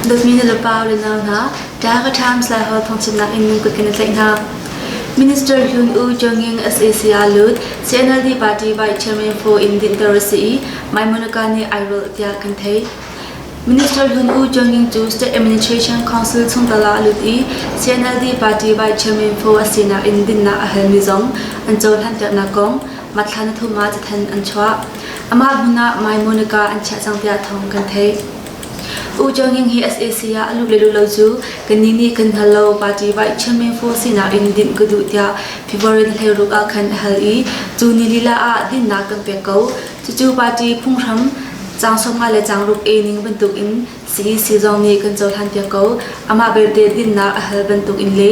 Dawtmi nulepa le nau hna, Dhaka Times Laiholh thawngchimnak in kut kan i tlaih hna. Minister hlun U Jong-in SAC ah lut, CNLD party vice chairman fo in dinhter a si i Maimonika nih ai rawlh tiah kan theih. Minister hlun U Jong-in cu State Administration Council chungtel ah a lut i CNLD party vice chairman fo a sinak in dinnak a halmi zong an cohlanpiaknak kong Matthla Nathum ah cathanh an chuah. Amah hmun ah Mai Monica an chiah cang tiah thawng kan theih. U Jong-in hi SAC ah a luh le luh lo cu kannih nih kan hngal lo party vice chairman fo sinak in dinh ka duh tiah February ni 16 ah khan a hal i cu ni lila ah dinnak kan pek ko. Cucu party phunghram caang 50 le caang ruk A ning bantuk in CEC zong nih kan cohlan piak ko. Amah belte dinnak a hal bantuk in le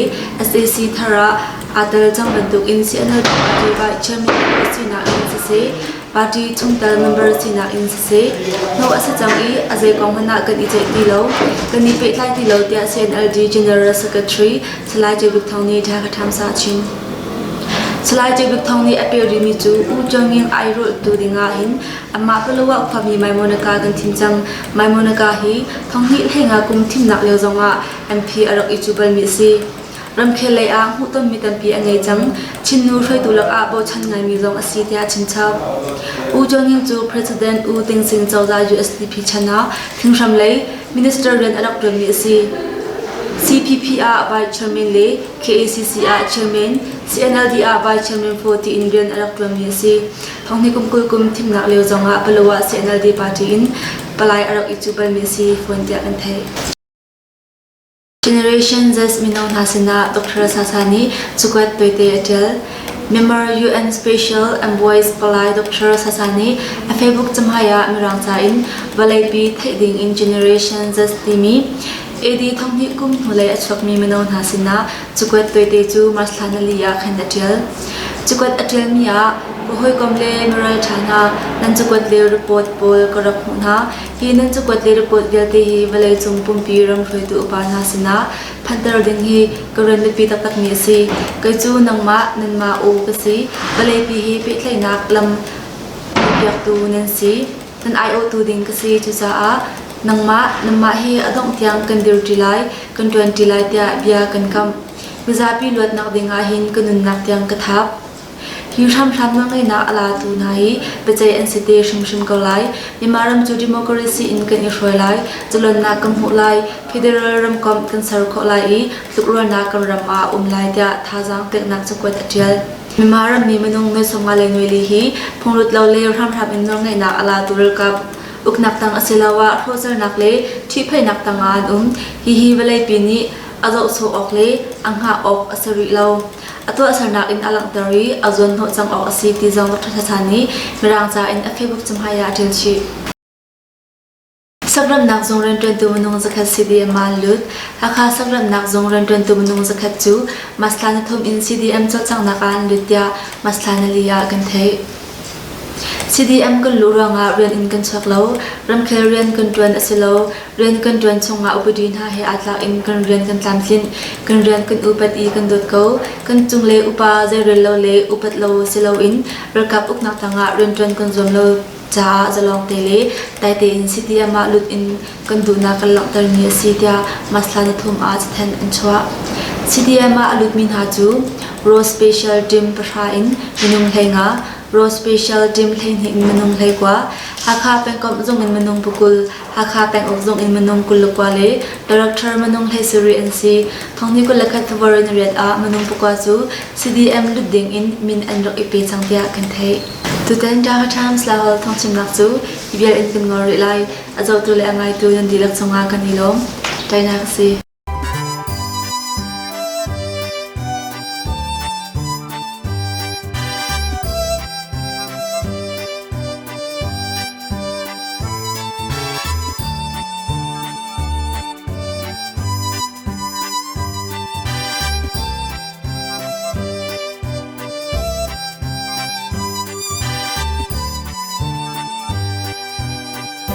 SAC thar ah aa tel cang bantuk in CNLD party vice chairman sinak in siseh party chungtel member sinak in siseh hno a si cang i a zei kong hmanh ah kan i ceih ti lo kan i pehtlai ti lo tiah CNLD General Secretary Salai Jebik Thawng nih Dhaka Times ah a chim. Salai Jebik Thawng nih a peh rihmi cu U Jong-in airolhtu dingah hin amah Palawa khuami Mai Monica kan thim cang. Mai Monica hi thonghnih hleinga kum thimnak lio zongah MP a rak i cu balmi a si. Ramkhel lei ah hmuhtonmi tampi a ngei cang. Chinnu hruaitu lakah bochan ngaimi zong a si tiah a chimchap. U Jong-in cu President U Ting Sing cozah USDP chan ah thinghram lei minister rian a rak ṭuanmi a si. CPP ah Vice Chairman le KACC ah Chairman, CNLD ah Vice Chairman phu tiin rian a rak ṭuanmi a si. Thonghni kum 20 kum thimnak lio zongah Palawa CNLD party in palai a rak i cuh balmi a si fawn tiah kan theih. Generation Z mino hna sinah Dr. Sasa nih cakuat tawite a ṭial. Myanmar UN Special Envoys palai Dr. Sasa nih a Facebook cahmai ah Mirang ca in vawleipi theih ding in Generation Z timi AD 12 kum hnulei a chuakmi mino hna sinah cakuat tawite cu March thla nali ah khan a ṭial. Cakuat a ṭialmi ah ka hawikom le miral ṭha hna nan cakuat le report pawl ka rak hmuh hna. Hi nan cakuat le report vialte hi vawleicung pumpi ram hruaitu upa hna sinah phanhter ding hi ka rian biapi taktakmi a si. Kei cu nangmah, nanmah u ka si. Vawleipi hi pehtlaihnak lam piaktu nan si. Nan aiawhtu ding ka si. Cucaah nangmah, nanmah hi a dongh tiang kan dirṭi lai, kan ṭuanṭi lai tiah bia kan kamh. Mizapi luatnak ding ah hin ka nunnak tiang ka thap. Hi hramhram nawlngeihnak a latu hna hi biaceih an si te hrimhrim ko lai. Myanmar ram cu democracy in kan i hruai lai, zalonnak kan hmuh lai, federal ramkomh kan ser khawh lai i tlukrualnak kan ram ah a um lai tiah thazaang peknak cakuat a ṭial. Myanmar rammi minung nuai 50 le nuai li hi phunglut lo le hramhram in nawlngeihnak a latu ralkap uknak tang asiloah hrocernak le ṭhihphaihnak tangah an um. Hihi vawleipi nih a zohsawh awk le a hngah awk a si rih lo. A tuahsernak in a langhter i a zuanhnawh cang awk a si ti zong Dr. Tha nih Mirang ca in a Facebook cahmai ah a ṭial chih. Sakramnak zung rianṭuantu minung zakhat CDM ah an lut. Hakha sakramnak zung rianṭuantu minung zakhat cu Masla Nathum in CDM cawlcanghnak ah an lut tiah Masla Nali ah kan theih. CDM kan luh ruangah rian in kan chuak lo, ramkhel rian kan ṭuan a si lo, rian kan ṭuan chungah upadi hna he aa tlak in kan rian kan tlamtlinh, kan rian kan upat i kan dawt ko. Kan cunglei upa zeirel lo le upat lo si loin ralkap uknak tangah rianṭuan kan zuam lo caah zalong te le dai tein CDM ah lut in kan duhnak kan langhtermi a si tiah Masla Nathum ah cathanh an chuah. CDM ah a lutmi hna cu Rose Special Team pahra in minung 15, Rose Special Team 12 in minung 19, Hakha pengkomh zung in minung 20, Hakha penguk zung in minung 29 le Director minung 17 an si. Thonghni 21 February ni riat ah minung pakua cu CDM lut ding in min an rak i pe cang tiah kan theih. Tutan Dhaka Times Lahol thawngchimnak cu hi vial in kan ngol rih lai. A zohtu le a ngaitu nan dihlak cungah kan i lawm. Tainak a si.